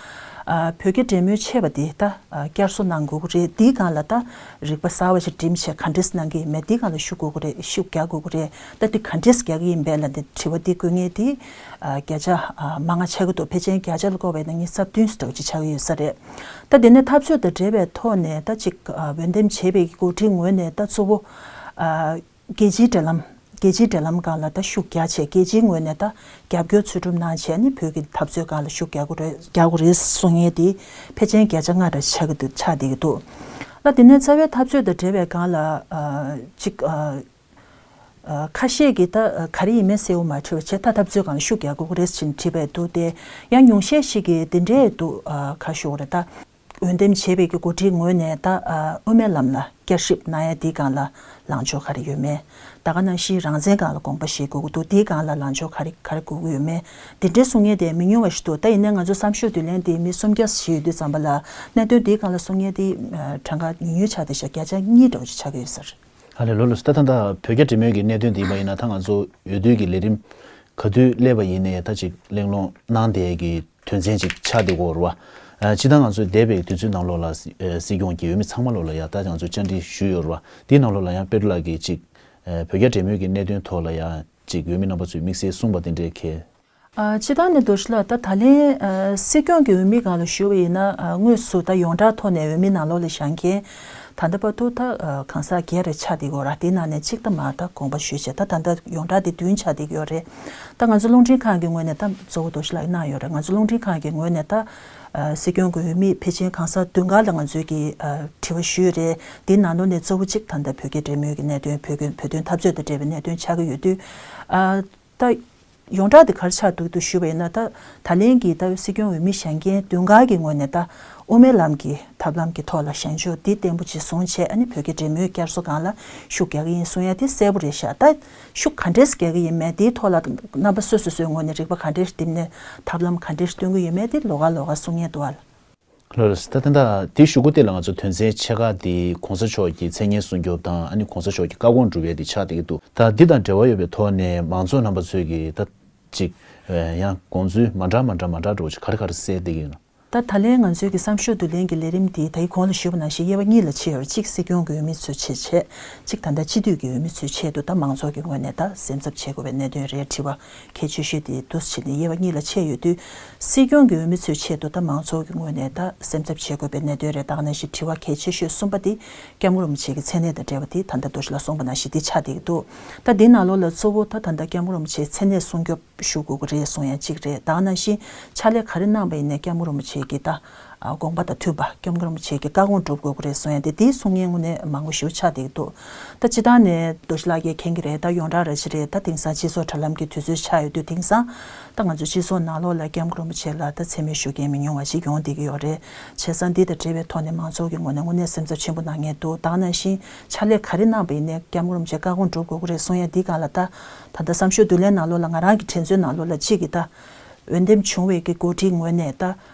ཨ། བོད་རྒྱ་འབྲེལ་མོལ་བྱས་པ་དེ་ད་ཨ། བསྐྱར་གསོ་གནང་དགོས་ཀྱི་རེད། འདིའི་སྒང་ལ་ད་རིག་པ་གསར་པ་ཞིག་འགྲིམ་བྱས་ག་འདྲས་གནང་གི་ཡིན་མེད་འདིའི་སྒང་ལ་ཤུགས་དགོས་ཀྱི་རེད། ཤུགས་རྒྱག་དགོས་ཀྱི་རེད། ད་འདི་ག་འདྲས་རྒྱག་གི་ཡིན་པས་ལབ་འདི་དྲི་བ་འདི་བཀོད་མཁན་དེ་ཨ། བརྒྱ་ཆ་ཨ། མང་ང་ཆགས་ཀྱི་འདུག་ཕལ་ཆེར་བརྒྱ་ཆ་ལ་བཀོད་པ་ཡིན་ན་ཉི་ཤུ་རྩ་བདུན་ཙམ་ཅིག་ཆགས་ཀྱི་ཡོད་ས་རེད། ད་དེ་ནས་འཐབ་རྩོད་དང་འབྲེལ་བའི་ཐོག་ནས་ད་ཅིག་ཨ། འོས་འདེམས་བྱས་པའི་འགོ་ཁྲིད་ངོས་ནས་ད་གཙོ་བོ་ཨ། རྒྱལ་སྤྱིའི་འབྲེལ་ལམ། རྒྱལ་སྤྱིའི་འབྲེལ་ལམ་སྒང་ལ་ད་ཤུགས་རྒྱག་བྱས་རྒྱལ་སྤྱིའི་ངོས་ནས་ད་རྒྱབ་སྐྱོར་འཚོལ་སྒྲུབ་གནང་བྱས་ནས་བོད་ཀྱི་འཐབ་རྩོད་སྒང་ལ་ཤུགས་རྒྱག་དགོས་རེད། རྒྱག་དགོས་རེད་གསུང་མཁན་དེ་ཕལ་ཆེར་བརྒྱ་ཆ་ལྔ་འདྲ་ཆགས་ཀྱི་འདུག་ཆགས་བསྡད་ཀྱི་འདུག་ད་དེ་ནས་རྩ་བའི་འཐབ་རྩོད་དང་འབྲེལ་བའི་སྒང་ལ་ཨ། ཅིག་ཨ། ཨ། ཁ་ཤས་ཀྱིས་ད་ག་རེ་ཡིན་མིན་གསལ་པོ་མ་འཁྲུལ་བ་བྱས་ད་འཐབ་རྩོད་སྒང་ལ་ཤུགས་རྒྱག་དགོས་ཀྱི་རེད་ཟེར་ནས་བྲིས་པ་འདུག་སྟེ་ཡང་ཉུང་ཤས་ཤིག་གིས་དེ་འདྲས་འདུག་ཨ། ག་ཞུ་དགོས་རེད་ད། འོས་འདེམས་བྱས་པའི་གི་འགོ་ཁྲིད་ངོས་ནས་ད་ཨ། དབུ་མའི་ལམ་ལ་བསྐྱར་ཞིབ་གནང་ཡ་འདིའི་སྒང་ལ་ལངས་ཕྱོགས་ག་རེ་ཡོད་མེད། ད་ག་ནང་བཞིན་རང་བཙན་སྒང་ལ་དགོངས་པ་བཞེས་དགོས་ཀྱི་འདུག་འདིའི་སྒང་ལ་ལངས་ཕྱོགས་ག་རེ་ག་རེ་དགོས་ཀྱི་ཡོད་མེད། འདི་འདྲའི་གསུང་མཁན་དེ་མི་ཉུང་བ་ཞིག་འདུག་ད་ཡིན་ནའི་ང་ཚོ་བསམ་ཤོག་བསྡུ་ལེན་དེ་མི་སུམ་བརྒྱ་ཞིག་ཡོད་དུས་ཙམ་པ་ལ་གནད་དོན་འདིའི་སྒང་ལ་གསུང་མཁན་དེ་གྲངས་ཀ་ཉུང་ཉུང་ཆགས་བསྡད་ཤག་བརྒྱ་ཆ་གཉིས་འདྲ་བོ་ཅིག་ཆགས་ཀྱི་ཡོད་ས་རེད། ཨ་ལས་ལོ་ལོ་ད་ད་ད་བོད་རྒྱ་འབྲེལ་མོལ་གྱི་གནད་དོན་འདི་ཡིན་པ་ཡིན་ན་ད་ང་ཚོ་འོས་བསྡུ་གི་ལས་རིམ་ག་དུས་སླེབས་པ་ཡིན་ནའི་ད་ཅིག་གླེང་སློང་གནང་བསྡད་ཀྱི་དོན་ཚན་ཅིག་ཆགས་བསྡད་ཀྱི་ཡོད་རེད་བ། ཨ། སྤྱིར་བཏང་ང་ཚོའི་འདས་པའི་དུས་ཚོད་ནང་ལོགས་ལ་སྲིད་སྐྱོང་གི་འོས་མི་ཚང་མ་ལོགས་ལ་ཡ་ད་ང་ཚོས་བཅར་འདྲི་ཞུས་ཡོད་རེད་བ། དེའི་ནང་ལོགས་ལ་ཡང་པེ་ཏྲུ་ལགས་ཀྱིས་ཅིག་ཨ། བོད་རྒྱ་འབྲེལ་མོལ་གྱི་གནད་དོན་ཐོག་ལ་ཡ་ཅིག་འོས་མི་རྣམ་པ་ཚོས་དམིགས་བསལ་གསུངས་པ་དེ་འདྲའི་གལ། ཨ། སྤྱིར་བཏང་ནས་རྡོ་རྗེ་ལགས། ད་ད་ལན་ཨ་སྲིད་སྐྱོང་གི་འོས་མི་སྒང་ལ་ཞུས་པ་ཡིན་ན། ཨ་དངོས་སུ་ད་ཡོངས་གྲགས་ཐོག་ནས་འོས་མི་ནང་ལོགས་ལ་བཞེངས་མཁན་ད་ལྟ་བར་དུ་ད་ཨ་གང་ཟག་བརྒྱད་རེ་ཆགས་བསྡད་ཡོད་ར། དེའི་ནང་ནས་གཅིག་ད་མར་ད་དགོངས་པ་ཞུས་བྱས། ད་ད་ལྟ་ཡོངས་གྲགས་དེ་བདུན་ཆགས་བསྡད་ཡོད་རེད། ད་ང་ཚོ་རླུང་འཕྲིན་ཁང་གི་ངོས་ནས་ད་གཙོ་བོ་རྡོ་རྗེ་ལགས་གནང་ཡོད་རེད། ང་ཚོ་རླུང་འཕྲིན་ཁང་གི་ངོས་ནས་ད་ཨ་སྲིད་སྐྱོང་གི་འོས་མི་ཕལ་ཆེར་གང་ཟག་བདུན་སྒང་ལ་ང་ཚོས་ཀྱི་ཨ་དྲི་བ་ཞུས་རེད། དེའི་ནང་ལོགས་ནས་གཙོ་བོ་གཅིག་ད་ལྟ་བོད་རྒྱ་འབྲེལ་མོལ་གྱི་གནད་དོན། བོད་ཀྱི་བོད་དོན་འཐབ་རྩོད་དང་འབྲེལ་བའི་གནད་དོན་ཆགས་ཀྱི་ཡོད་དུས། ཨ་ད་ཡོངས་གྲགས་དེ་ག་རེ་ཆགས་འདུག་འདུག་ཞུས་པ་ཡིན་ན། ད་ད་ལན་གྱི་ད་སྲིད་སྐྱོང་འོས་མི་བཞེངས་མཁན་བདུན་སྒང་གི་ངོས་ནས་ད་དབུ་མའི་ལམ་གྱི་ཐབས་ལམ་གྱི་ཐོག་ལ་བཞེངས་ཕྱོགས་འདི་བརྟན་པོ་ཅིག་བཟུང་བྱས། ཨ་ནི་བོད་རྒྱ་འབྲེལ་མོལ་བསྐྱར་གསོ་སྒང་ལ་ཤུགས་རྒྱག་གི་ཡིན་གསུང་ཡ་དེ་གསལ་པོ་རེད་ཤག་ད་ཤུགས་ག་འདྲས་རྒྱག་གི་ཡིན་མེད། དེའི་ཐོག་ལ་རྣམ་པ་སོ་སོ་སོའི་ངོས་ནས་རིག་པ་ག་འདྲས་བསྒྲིམས་ནས་ཐབས་ལམ་ག་འདྲས་སྟོན་གི་ཡོད་མེད་དེ་ལོགས་ཀ་ལོགས་ཀ་གསུང་མཁན་འདུག་ཨ། ལགས་སོ། ད་ད་ལྟ་དེ་ཞུ་སྒོ་དེ་ལ་ང་ཚོ་དོན་ཚན་ཆེ་ཁག་དེ་གོང་ས་མཆོག་གི་མཚན་སྙན་སྲུང་སྐྱོབ་དང་། ཨ་ནི་གོང་ས་མཆོག་གི་བཀའ་དགོངས་སྒྲུབ་ཡས་དེ་ཆགས་བསྡད་ཀྱི་འདུག་ད་འདི་དང་འབྲེལ་བ་ཡོད་པའི་ཐོག་ནས་མང་ཚོགས་རྣམ་པ་ཚོས་ཀྱི་ད་ཅིག་ཡང་དགོངས་ཚུལ་མ་འདྲ་མ་འདྲ་མ་འདྲ་འདྲ་བོ་ཅིག་ག་རེ་ག་རེ་གསལ་བསྡད་ཀྱི་ཡོད་ན། ད་ད་ལན་ང་ཚོའི་གི་བསམ་ཤོག་བསྡུ་ལེན་གྱི་ལས་རིམ་དེ་ད་ཡི་གོང་ལ་ཞུས་པ་ནང་བཞིན་དབྱེ་བ་གཉིས་ལ་ཕྱེ་ཡོད་རེད། གཅིག་སྲིད་སྐྱོང་གི་འོས་མི་ཚོའི་ཆེད་བྱས། གཅིག་ད་ལྟ་སྤྱི་འཐུས་ཀྱི་འོས་མི་ཚོའི་ཆེད་དུ་ད་མང་ཚོགས་ཀྱི་ངོས་ནས་ད་སེམས་འཚབ་བྱེད་དགོས་པའི་གནད་དོན་རེད། དྲི་བ་གལ་ཆེ་ཤོས་དེ་འདུག་སེ་བྱས་ནས་དབྱེ་བ་གཉིས་ལ་ཕྱེ་ཡོད་དུས། སྲིད་སྐྱོང་གི་འོས་མི་ཚོའི་ཆེད་དུ་ད་མང་ཚོགས་ཀྱི་ངོས་ནས་ད་སེམས་འཚབ་བྱེད་དགོས་པའི་གནད་དོན་རེད། ད་ག་ནང་བཞིན་དྲི་བ་གལ་ཆེ་ཤོས་གསུམ་པ་དེ་སྐྱབས་མགོན་རིན་པོ་ཆེ་གི་མཚན་གནས་དང་འབྲེལ་བ་དེ་ད་ལྟ་རྡོ་རྗེ་ལགས་གསུངས་པ་ནང་བཞིན་དེ་ཆགས་བསྡད་ཀྱི་འདུག་ད་དེའི་ནང་ལོགས་ལ་གཙོ་བོ་ད་ད་ལྟ་སྐྱབས་མགོན་རིན་པོ་ཆེའི་མཚན་གནས་སྲུང་སྐྱོབ་ཞུ་དགོས་ཀྱི་རེད་གསུང་ཡ་གཅིག་རེད། ད་ག་ནང་བཞིན་ཕྱག་ལས་ག་རེ་གནང་པ་ཡིན་ནའི་སྐྱབས་མགོན་རིན་པོ་ཆེ་གི་ད་ཨ་དགོངས་པ་དང་མཐུན་པ། སྐྱབས་མགོན་རིན་པོ་ཆེ་གི་བཀའ་དགོངས་སྒྲུབ་དགོས་ཀྱི་རེད་གསུང་ཡ་དེ། དེའི་གསུང་མཁན་དངོས་གནས་མང་པོ་ཞིག་ཆགས་བསྡད་ཀྱི་འདུག་ད་སྤྱིར་བཏང་ནས་རྡོ་རྗེ་ལགས་ཀྱིས་མཁྱེན་གྱི་རེད། ད་ཡོངས་གྲགས་ར་ཅིག་རེད། ད་དེང་སང་སྤྱི་ཚོགས་དྲ་ལམ་གྱི་དུས་ཚོད་ཆགས་ཡོད་དུས། དེང་སང་ད་ང་ཚོ་སྤྱི་ཚོགས་ནང་ལོགས་ལ་སྐྱབས་མགོན་རིན་པོ་ཆེ་ལ་ད་མཚན་སྨད་ཞུ་མཁན་མི་ཉུང་བ་ཞིག་ཡོང་བསྡད་ཀྱི་ཡོད་རེད། བྱས་ཙང་འདི་དང་འབྲེལ་བའི་ཐོག་ནས་མང་ཚོགས་ཀྱི་ངོས་ནས་དངོས་གནས་སེམས་འཚབ་ཆེན་པོ་གནང་མཁན་འདུག་ད་ག་ནང་བཞིན་ཕྱག་ལས་ག་རེ་གནང་པ་ཡིན་ནའི་སྐྱབས་མགོན་རིན་པོ་ཆེ་བཀའ་དགོངས་སྒྲུབ་དགོས་ཀྱི་རེད་གསུང་ཡ་འདི་སྒང་ལ། ད་ད་ལྟ་བསམ་ཤོག་བསྡུ་ལེན་ནང་ལོགས་ལ་ང་རང་གི་དྲན་ཚུལ་ནང་ལོགས་ལ་གཅིག་གིས་ད་འོས་འདེམས་བྱུང་བའི་གི་འགོ་ཁྲིད་ངོས་ནས་ད་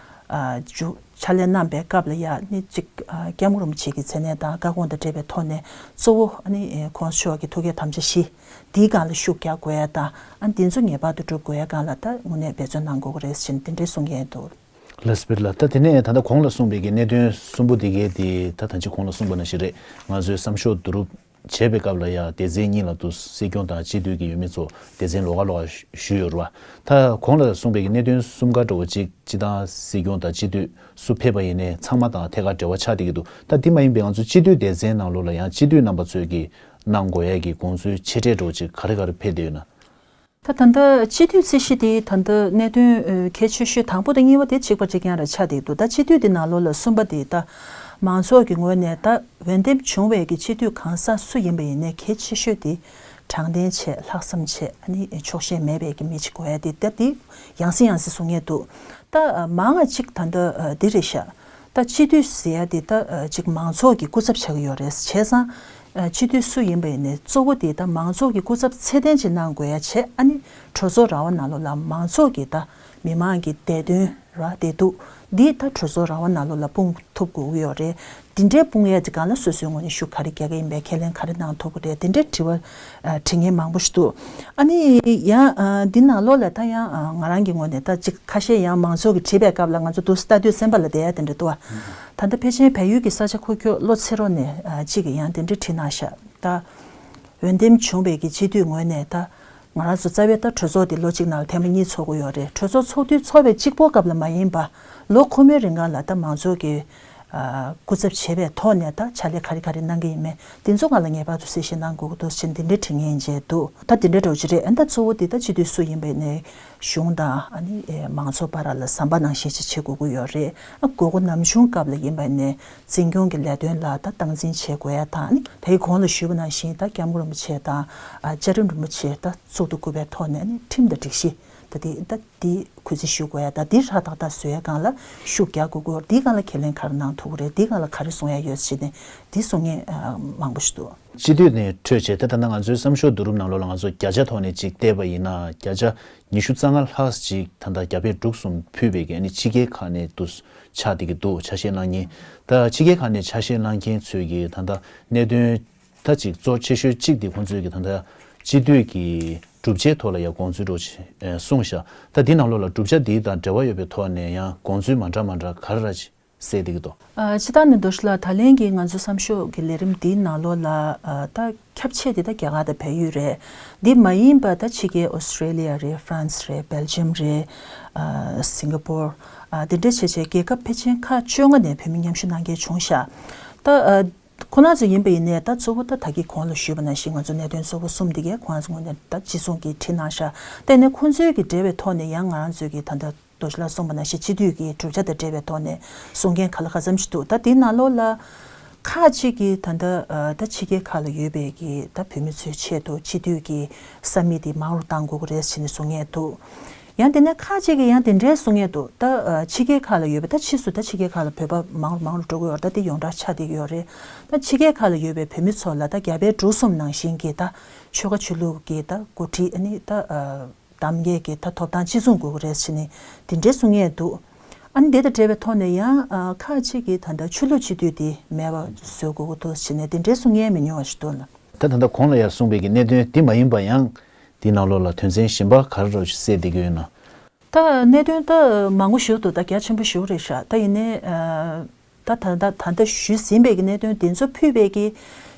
ཨ་ཇུ་ཕྱག་ལས་གནང་པའི་སྐབས་ལ་ཡ་ནི་གཅིག་ཨ་སྐྱབས་མགོན་རིན་པོ་ཆེ་གི་མཚན་གནས་དང་བཀའ་དགོངས་དང་འབྲེལ་བའི་ཐོག་ནས་གཙོ་བོ་ཨ་ནི་གོང་ས་མཆོག་གི་ཐུགས་བསྐྱེད་དམ་བཅའ་བཞི་འདིའི་སྒང་ལ་ཤུགས་རྒྱག་དགོས་ཡ་དང་། ཨ་འདི་ཚོ་ངེས་པར་དུ་སྒྲུབ་དགོས་ཡ་སྒང་ལ་ད་དངོས་གནས་འབད་བརྩོན་གནང་དགོས་ཀྱི་རེད་ཟེར་ནས་དེ་འདྲའི་གསུང་གི་ཡོད་འདུག་ལགས་སོ། སྤེར་ལ་ད་དེ་ནས་ད་ལྟ་གོང་ལ་གསུངས་པའི་གི་གནད་དོན་གསུམ་པོ་དེ་གའི་དེ་ད་ད་ཅི་གོང་ལ་གསུངས་པ་ནང་བཞིན་རེད། ང་ཚོའི་བསམ་ཤོག་བསྡུ་རུབ་བྱས་པའི་སྐབས་ལ་ཡ་སྡེ་ཚན་གཉིས་ལ་དུ་སྲིད་སྐྱོང་དང་སྤྱི་འཐུས་ཀྱི་འོས་མི་ཚོ་སྡེ་ཚན་ལོགས་ཀ་ལོགས་ཀ་ཞུས་ཡོད་རེད་བ། ད་གོང་ལ་གསུངས་པའི་གི་གནད་དོན་གསུམ་ཀ་འདྲ་བོ་གཅིག་སྤྱིར་བཏང་སྲིད་སྐྱོང་དང་སྤྱི་འཐུས་སུ་ཕེབས་པ་ཡིན་ནའི་ཚང་མ་དང་ཐད་ཀར་འབྲེལ་བ་ཆགས་བསྡད་ཀྱི་འདུག་ད་དེ་མ་ཡིན་པའི་ང་ཚོ་སྤྱི་འཐུས་སྡེ་ཚན་ནང་ལོགས་ལ་ཡང་སྤྱི་འཐུས་རྣམ་པ་ཚོས་ཀྱི་གནང་དགོས་ཡ་གི་དགོངས་ཚུལ་ཆེ་གྲས་འདྲ་བོ་གཅིག་ག་རེ་ག་རེ་ཕེབས་བསྡད་ཡོད་ན། ད་ད་ལྟ་སྤྱི་འཐུས་རྩིས་གཞི་དེ་ད་ལྟ་གནད་དོན་ཨ་གལ་ཆེ་ཤོས་དང་པོ་དང་གཉིས་པ་དེ་གཅིག་པ་གཅིག་རྐྱང་རེ་ཆགས་བསྡད་འདུག་ད་སྤྱི་འཐུས་དེ་ནང་ལོགས་ལ་གསུམ་པ་དེ་ད་མང་ཚོགས་ཀྱི་ངོས་ནས་ད་འོས་འདེམས་བྱུང་བའི་གི་སྤྱི་འཐུས་གང་ཟག་སུ་ཡིན་པ་ཡིན་ནའི་གལ་ཆེ་ཤོས་དེ་དྲང་བདེན་བྱས། ལྷག་བསམ་བྱས། ཨ་ནི་ཕྱོགས་ཞེན་མེད་པའི་གི་མི་ཅིག་དགོས་ཡ་དེ་ད་དེ་ཡང་སེ་ཡང་སེ་གསུང་མཁན་འདུག་ད་མང་ང་གཅིག་ད་ལྟ་ཨ་འདི་རེད་ཤག་ད་སྤྱི་འཐུས་ཟེར་ཡ་དེ་ད་ཨ་ཅིག་མང་ཚོགས་ཀྱི་སྐུ་ཚབ་ཆགས་ཀྱི་ཡོད་རེད། བྱས་ཙང་ཨ་སྤྱི་འཐུས་སུ་ཡིན་པ་ཡིན་ནའི་གཙོ་བོ་དེ་ད་མང་ཚོགས་ཀྱི་སྐུ་ཚབ་ཚད་ལྡན་ཅིག་གནང་དགོས་ཡ་བྱས། ཨ་ནི་གྲོས་ཚོགས་ར་བ་ནང་ལོགས་ལ་མང་ཚོགས་ཀྱི་ད་མི་མང་གི་བདེ་དོན་ར་བདེ་སྡུག་འདི་ད་གྲོས་ཚོགས་ར་བ་ནང་ལོགས་ལ་སྤུངས་ཐུབ་དགོས་ཀྱི་ཡོད་རེད། དེ་འདྲའི་སྤུངས་ཡ་ཅིག་སྒང་ལ་སོ་སོའི་ངོས་ནས་ཤུགས་ག་རེ་རྒྱག་གི་ཡིན་པའི་ཁས་ལེན་ག་རེ་གནང་ཐུབ་ཀྱི་རེད། དེ་འདྲའི་དྲི་བ་ཨ་དྲི་མཁན་མང་པོ་ཞིག་འདུག་ཨ་ནི་ཡང་ཨ་འདི་ནང་ལོགས་ལ་ད་ཡང་ཨ་ང་རང་གི་ངོས་ནས་ད་ཅིག་ཁ་ཤས་ཡང་མང་ཚོགས་ཀྱིས་དྲིས་པའི་སྐབས་ལ་ང་ཚོ་འདུག་སེ་ལྟ་དུས་སེམས་པ་ལ་བསྡད་ཡ་དེ་འདྲ་འདུག་བ། ད་ལྟ་ཕལ་ཆེར་བལ་ཡུལ་གྱི་ས་ཆ་ཁུག་ཀྱོག་བློ་འཚེ་རོགས་ནས་ཨ་གཅིག་གིས་ཡང་དེ་འདྲ་དྲིས་གནང་ཤག་ད་འོས་འདེམས་བྱུང་བའི་གི་སྤྱི་འཐུས་ངོས་ནས་ད་ང་རང་ཚོ་རྩ་བའི་ད་གྲོས་ཚོགས་དེ་ལོ་གཅིག་ནང་ལ་ཐེངས་མ་གཉིས་ཚོགས་ཀྱི་ཡོད་རེད། གྲོས་ཚོགས་ཚོགས་དུས་ཚོགས་པའི་གཅིག་པོ་སྐབས་ལ་མ་ཡིན་པ་ལོ་འཁོར་མོའི་རིང་ག་ལ་ད་མང་ཚོགས་ཀྱི་ཨ་སྐུ་ཚབ་བྱེད་པའི་ཐོག་ནས་ད་ཕྱག་ལས་ག་རེ་ག་རེ་གནང་གི་ཡིན་མིན་དེ་ཚོ་སྒང་ལ་ངེས་པར་དུ་གསལ་བཤད་གནང་དགོས་ཀྱི་འདུག་ཅེས་འདི་འདྲའི་དྲི་ངན་བྱས་འདུག་ད་འདི་འདྲའི་འདྲ་བོ་ཅིག་རེད། ཨ་ད་གཙོ་བོ་འདི་ད་སྤྱི་འཐུས་སུ་ཡིན་པ་ཡིན་ནའི་གཞུང་དང་ཨ་ནི་ཨེ་མང་ཚོགས་བར་ལ་ཟམ་པ་ནང་བཞིན་ཅིག་བྱེད་དགོས་ཀྱི་ཡོད་རེད། ཨ་དགོས་མཁོ་ནམ་བྱུང་སྐབས་ལ་ཡིན་པ་ཡིན་ནའི་འཛིན་སྐྱོང་གི་ལས་དོན་ལ་ད་སྟངས་འཛིན་བྱེད་དགོས་ཡ་དང་། ཨ་ནི་དེའི་གོང་ལ་ཞུས་པ་ནང་བཞིན་ད་སྐྱབས་མགོན་རིན་པོ་ཆེ་དང་ཨ་བཅའ་ཁྲིམས་རིན་པོ་ཆེ་ད་གཙུག་ཏུ་བཀུར་བའི་ཐོག་ནས་ཨ་ནི་ཁྲིམས་དང་སྒྲིག་གཞི་ད་དེ་ད་དེ་གུས་བརྩི་ཞུ་དགོས་ཡ་དང་། དེ་ཧྲ་ཏག་ཏག་བཟོ་ཡ་སྒང་ལ་ཤུགས་རྒྱག་དགོས་ཀྱི་ཡོད་རེད། དེའི་སྒང་ལ་ཁས་ལེན་ག་རེ་གནང་ཐུབ་ཀྱི་རེད། དེའི་སྒང་ལ་ག་རེ་གསུང་ཡ་ཡོད་ཟེར་ནས་དེ་གསུང་མཁན་ཨ་མང་པོ་ཞིག་འདུག་སྤྱི་འཐུས་ནས་འཕྲོས་བྱས་ད་ལྟ་ང་ཚོའི་བསམ་ཤོག་བསྡུ་རུབ་ནང་ལོགས་ལ་ང་ཚོ་བརྒྱ་ཆ་ཐོག་ནས་ཅིག་བལྟས་པ་ཡིན་ན་བརྒྱ་ཆ་ཉི་ཤུ་རྩ་ལྔ་ལྷག་ཅིག་ད་ལྟ་རྒྱ་བལ་འབྲུག་གསུམ་ཕུད་པའི་གི་ཨ་ནི་ཕྱི་རྒྱལ་ཁག་ནས་འདུག་ཆགས་བསྡད་ཀྱི་འདུག་ཆ་ཤས་གནང་མཁན། ད་ཕྱི་རྒྱལ་ཁག་ནས་ཆ་ཤས་གནང་མཁན་ཚོས་ཀྱི་ད་ལྟ་གནད་དོན་ད་ཅིག་གཙོ་ཆེ་ཤོས་གཅིག་དེ་ཁོང་ཚོས་ཀྱི་ད་ལྟ་སྤྱི་འཐུས་ཀྱི་གྲུབ་ཆའི་ཐོག་ལ་ཡང་དགོངས་ཚུལ་འདྲ་བོ་ཅིག་གསུངས་ཤག་ད་འདི་ནང་ལོགས་ལ་གྲུབ་ཆ་འདི་དང་འབྲེལ་བ་ཡོད་པའི་ཐོག་ནས་ཡང་དགོངས་ཚུལ་མ་འདྲ་མ་འདྲ་ག་རེ་ར་ཅིག་གསལ་བསྡད་ཀྱི་འདུག་ཨ། སྤྱིར་བཏང་ནས་རྡོ་རྗེ་ལགས་ད་ལན་གྱི་ང་ཚོའི་བསམ་ཤོག་གི་ལས་རིམ་འདིའི་ནང་ལོགས་ལ། ཨ། ད་ཁྱབ་ཆེ་དེ་ད་རྒྱ་གར་དང་བལ་ཡུལ་རེད། འདི་མ་ཡིན་པ་ད་ཕྱི་རྒྱལ་ཨོ་སི་ཀྲེ་ལི་ཡ་རེད། ཧྥ་རན་སི་རེད། སྦེལ་ཇམ་རེད། ཨ། སིང་ག་པོར། ཨ། འདི་འདྲ་བྱས་བྱས་རྒྱལ་ཁབ་ཕལ་ཆེར་ཁག་བཅོ་ལྔ་ནས་བོད་མི་མཉམ་ཞུགས་གནང་མཁན་བྱུང་ཤག་ད། ཨ། ཁོ་རང་ཚོ་ཡིན་པ་ཡིན་ནའི་ད་གཙོ་བོ་ད་ད་གིན་གོང་ལ་ཞུས་པ་ནང་བཞིན་ང་ཚོ་གནད་དོན་གཙོ་བོ་གསུམ་འདི་གས་ཁོ་རང་ཚོ་ངོས་ནས་ད་གཅིག་མཚུངས་ཀྱིས་བྲིས་གནང་ཤག་དེ་ནས་ཁོང་ཚོའི་གི་འབྲེལ་བའི་ཐོག་ནས་ཡང་ང་རང་ཚོའི་གི་ད་ལྟ་རྡོ་རྗེ་ལགས་གསུངས་པ་ནང་བཞིན་སྤྱི་འཐུས་ཀྱི་གྲུབ་ཆ་དང་འབྲེལ་བའི་ཐོག་ནས་གསུང་མཁན་ག་ལ་ག་ཙམ་ཞིག་འདུག་ད་དེའི་ནང་ལོགས་ལ་ཁག་ཅིག་གིས་ད་ལྟ། ཨ། ད་ཕྱི་རྒྱལ་ཁག་ལ་ཡོད་པའི་གི་ད་བོད་མི་ཚོའི་ཆེད་དུ་སྤྱི་འཐུས་ཀྱི་ས་མིག་དེ་མང་རུ་གཏང་དགོས་ཀྱི་རེད་ཟེར་ནས་གསུང་མཁན་འདུག་ཡང་དེ་ནས་ཁག་ཅིག་གིས་ཡང་དེ་འདྲའི་གསུང་མཁན་འདུག་ད། ཨ། ཕྱི་རྒྱལ་ཁག་ལ་ཡོད་པའི། ད་ཕྱིས་སུ་ད་ཕྱི་རྒྱལ་ཁག་ལ་བོད་པ་མང་རུ་མང་རུ་འགྲོ་གི་ཡོད་རེད། ད་དེ་ཡོངས་གྲགས་ཆགས་བསྡད་ཀྱི་ཡོད་རེད། ད་ཕྱི་རྒྱལ་ཁག་ལ་ཡོད་པའི་བོད་མི་ཚོ་ལ་ད་རྒྱ་བལ་འབྲུག་གསུམ་ནང་བཞིན་གྱི་ད་ཆོལ་ཁ་ཆོས་ལུགས་ཀྱི་ད་འགོ་ཁྲིད། ཨ་ནི་ད། ཨ། གདམ་མཁན་གྱི་ད་ཐོབ་ཐང་གཅིག་མཚུངས་དགོས་ཀྱི་རེད་ཟེར་ནས་དེ་འདྲའི་གསུང་མཁན་འདུག་ཨ་ནི་དེ་དང་འབྲེལ་བའི་ཐོག་ནས་ཡང་། ཨ། ཁག་ཅིག་གིས་ད་ལྟ་ཆོས་ལུགས་སྤྱི་འཐུས་དེ་མེད་པ་བཟོ་དགོས་ཀྱི་འདུག་ཟེར་ནས་དེ་འདྲའི་གསུང་མཁན་མི་ཉུང་བ་ཞིག་འདུག་ལ། ད་ད་ལྟ་གོང་ལ་ཡར་གསུངས་པའི་གི་གནད་དོན་དེ་མ་ཡིན་པ་ཡང་དེའི་ནང་ལོགས་ལ་དོན་ཚན་གཞན་པ་ག་རེ་རེ་ཞིག་གསལ་བསྡད་ཀྱི་ཡོད་ན། ད་གནད་དོན་ད་མང་པོ་ཞིག་འདུག་ད་རྒྱ་ཆེན་པོ་ཞིག་རེད་ཤག་ད་ཡིན་ནའི། ཨ། ད་ད་ད་ད་ལྟ་ཞུས་ཟིན་པའི་གི་གནད་དོན་དེ་ཚོ་ཕུད་པའི་གི་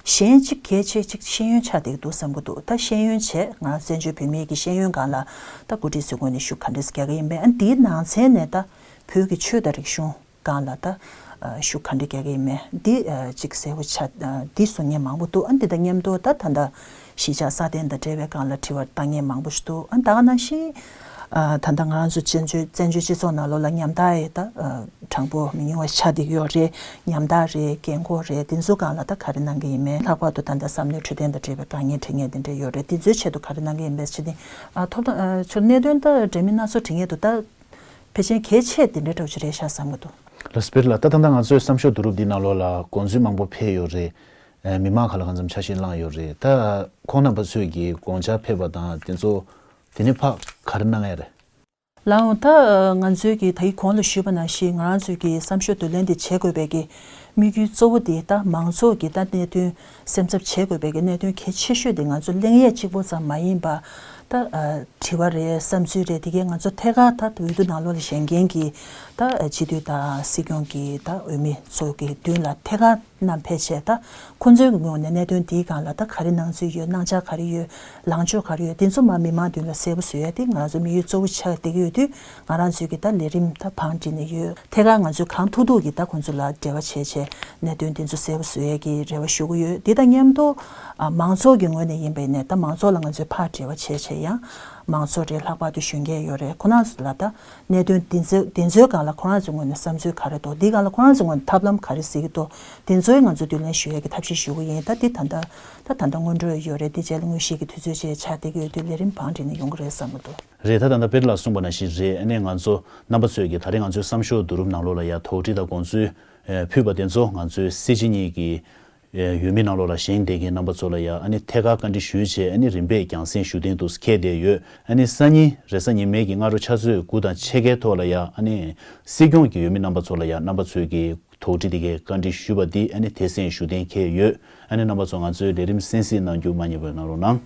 གཞན་གཅིག་གལ་ཆེ་གཅིག་ཤེས་ཡོན་ཆགས་བསྡད་ཀྱི་འདུག་བསམ་གྱི་འདུག་ད་ཤེས་ཡོན་བྱས་ང་བཙན་བྱོལ་བོད་མིའི་གི་ཤེས་ཡོན་སྒང་ལ་ད་འགོ་ཁྲིད་ཚོའི་ངོས་ནས་ཤུགས་ག་འདྲས་རྒྱག་གི་ཡིན་པས། ཨ། འདིའི་ནང་ཚན་ནས་ད་བོད་ཀྱི་ཆོས་དང་རིག་གཞུང་སྒང་ལ་ད། ཨ། ཤུགས་ག་འདྲས་རྒྱག་གི་ཡིན་མིན་འདི། ཨ། གཅིག་གསལ་པོ་ཆགས། ཨ། འདི་གསུང་མཁན་མང་པོ་འདུག་ཨ། འདི་དང་མཉམ་དུ་ད་ད་ལྟ་གཞིས་ཆགས་སྲ་བརྟན་དང་འབྲེལ་བའི་སྒང་ལ་དྲི་བ་བཏང་མཁན་མང་པོ་ཞིག་འདུག་ཨ། ད་ག་ནང་བཞིན། ཨ། ད་ལྟ་ང་རང་ཚོ་བཙན་བྱོལ་བཙན་བྱོལ་སྤྱི་ཚོགས་ནང་ལོགས་ལ་ཉམ་ཐག་ཡི་ད། ཨ། གྲངས་འབོར་མི་ཉུང་བ་ཆགས་བསྡད་ཀྱི་ཡོད་རེད། ཉམ་ཐག་རེད། རྒན་འཁོགས་རེད། འདི་ཚོ་སྒང་ལ་ད་ག་རེ་གནང་གི་ཡིན་མིན། ལྷག་པར་དུ་ད་ལྟ་བསམ་བློའི་འཕྲོད་བསྟེན་དང་འབྲེལ་བའི་དཀའ་ངལ་འཕྲད་མཁན་དེ་འདྲ་ཡོད་རེད། འདི་ཚོའི་ཆེད་དུ་ག་རེ་གནང་གི་ཡིན་མིན་ཟེར་ནས། ཨ། ཐོབ་ཐང་། ཨ། ཚོར་གནད་དོན་ད་འདྲ་མིན་སྣ་ཚོགས་འདྲི་མཁན་འདུག་ད་ཕལ་ཆེར་གལ་ཆེ་དེ་འདྲ་འདྲ་བོ་ཅིག་རེད་ཤག་བསམ་གྱི་འདུག་ལགས་སོ། སྤེར་ལ་ད་ད་ལྟ་ང་ཚོའི་བསམ་ཤོག་བསྡུ་རུབ་འདི་ནང་ལོགས་ལ་དགོངས་ཚུལ་མང་པོ་ཕེབས་ཡོད་རེད། ཨ། མི་མང་ག་ལ་གང་འཚམ་ཆ་ཤས་བླངས་ཡོད་རེད། ད་ཁོང་རྣམ་པ་ཚོས་ཀྱི་དགོངས་འཆར་ཕེབས་པ་དང་དེ་ཚོ་དེ་ནས་ཕར་ག་རེ་གནང་ཡ་རེད། ལགས་འོང་། ད་ང་ཚོའི་གི་ད་གིན་གོང་ལ་ཞུས་པ་ནང་བཞིན་ང་རང་ཚོའི་གི་བསམ་ཤོག་བསྡུ་ལེན་དེ་བྱེད་དགོས་པའི་གི་དམིགས་ཡུལ་གཙོ་བོ་དེ་ད་མང་ཚོགས་ཀྱི་ད་གནད་དོན་སེམས་འཚབ་བྱེད་དགོས་པའི་གི་གནད་དོན་གལ་ཆེ་ཤོས་དེ་ང་ཚོ་གླེང་ཡས་གཅིག་པོ་ཙམ་མ་ཡིན་པ། ད། ཨ། དྲི་བ་རེད། བསམ་ཚུལ་རེད། དེ་གས་ང་ཚོ་ཐད་ཀར་ད་འོས་བསྡུ་ནང་ལོགས་ལ་བཞེངས་མཁན་གྱི་ད། ཨ། སྤྱི་འཐུས་དང་སྲིད་སྐྱོང་གི་ད་འོས་མི་ཚོ་གི་མདུན་ལ་ཐད་ཀར་བསྣམས་ཕེབས་བྱས། ད་ཁོང་ཚོའི་ངོས་ནས་གནད་དོན་འདིའི་སྒང་ལ་ད་ག་རེ་གནང་ཚུལ་ཡོད། གནང་འཆར་ག་རེ་ཡོད། ལངས་ཕྱོགས་ག་རེ་ཡོད། དེ་ཚོ་མར་མི་མང་མདུན་ལ་གསལ་པོ་བཟོ་ཡ་དེ་ང་རང་ཚོ་དམིགས་ཡུལ་གཙོ་བོ་ཆགས་བསྡད་ཀྱི་ཡོད་དུས། ང་རང་ཚོའི་གི་ད་ལས་རིམ་ད་བང་བསྒྲིགས་ནས་ཡོད། ཐད་ཀར་ང་ཚོས་གང་ཐུབ་ཐུབ་ཀྱིས་ད་ཁོང་ཚོ་ལ་འབྲེལ་བ་བྱས་བྱས་གནད་དོན་དེ་ཚོ་གསལ་པོ་བཟོ་ཡས་ཀྱི་རེ་བ་ཞུ་གི་ཡོད། དེ་དང་མཉམ་དུ། ཨ། མང་ཚོགས་ཀྱི་ངོས་ནས་ཡིན་པ་ཡིན་ནའི་ད་མང་ཚོགས་ལ་ང་ཚོས་ཕར་འབྲེལ་བ་བྱས་བྱས་ཡང་མང་ཚོགས་རེད། ལྷག་པར་དུ་གཞོན་སྐྱེས་ཡོད་རེད། ཁོ་རང་ཚོ་ལ་ད་གནད་དོན་འདི་ཚོའི་འདི་ཚོའི་སྒང་ལ་ཁོ་རང་ཚོའི་ངོས་ནས་བསམ་ཚུལ་ག་རེ་འདུག་འདི་སྒང་ལ་ཁོ་རང་ཚོའི་ངོས་ནས་ཐབས་ལམ་ག་རེ་གཟིགས་ཀྱི་འདུག་འདི་ཚོའི་ང་ཚོས་བསྡུ་ལེན་ཞུ་ཡས་ཀྱི་ཐབས་ཤེས་ཞུ་གི་ཡིན། ད་འདི་ད་ལྟ་ད་ད་ལྟ་སྔོན་འགྲོ་ཡོད་རེད། འདི་རྗེས་ལ་དངོས་གཞིའི་གི་དུས་ཚོད་བཅས་ཆགས་བསྡད་ཀྱི་ཡོད་དུས་ལས་རིམ་བང་བསྒྲིགས་ནས་ཡོང་གི་རེད་བསམ་གྱི་འདུག་རེད། ད་ད་ལྟ་སྤེར་ལགས་གསུངས་པ་ནང་བཞིན་རེད། ཨ་ནི་ང་ཚོ་རྣམ་པ་ཚོས་ཀྱི་ད་རེས་ང་ཚོའི་བསམ་ཤོག་བསྡུ་རུབ་ནང་ལོགས་ལ་ཡ་དོགས་འདྲི་དང་དགོངས་ཚུལ་ཕུལ་བ་དེ་ཚོ་ང་ཚོའི་སྲིད་སྤྱི་གཉིས་ཀྱི་འོས་མི་ནང་ལོགས་ལ་བཞེངས་བསྡད་མཁན་རྣམ་པ་ཚོ་ལ་ཡ་ཨ་ནི་ཐད་ཀར་བཀའ་འདྲི་ཞུས་བྱས། ཨ་ནི་རིམ་པས་རྒྱང་སྲིང་ཞུ་གཏན་དུ་འཁེལ་བསྡད་ཡོད། ཨ་ནི་སང་ཉིན་རེས་གཟའ་ཉི་མའི་གི་སྔ་དྲོ་ཆུ་ཚོད་དགུ་དང་ཕྱེད་ཀའི་ཐོག་ལ་ཡ་ཨ་ནི་སྲིད་སྐྱོང་གི་འོས་མི་རྣམ་པ་ཚོ་ལ་ཡ་རྣམ་པ་ཚོས་ཀྱི་དོགས་འདྲི་དེ་གའི་བཀའ་འདྲི་ཞུས་པ་འདི་ཨ་ནི་དེ་སང་ཞུ་གཏན་འཁེལ་ཡོད། ཨ་ནི་རྣམ་པ་ཚོ་ང་ཚོའི་ལས་རིམ་གསན་གཟིགས་གནང་རྒྱུ་མ་བསྙེལ་བ་གནང་རོགས་གནང་།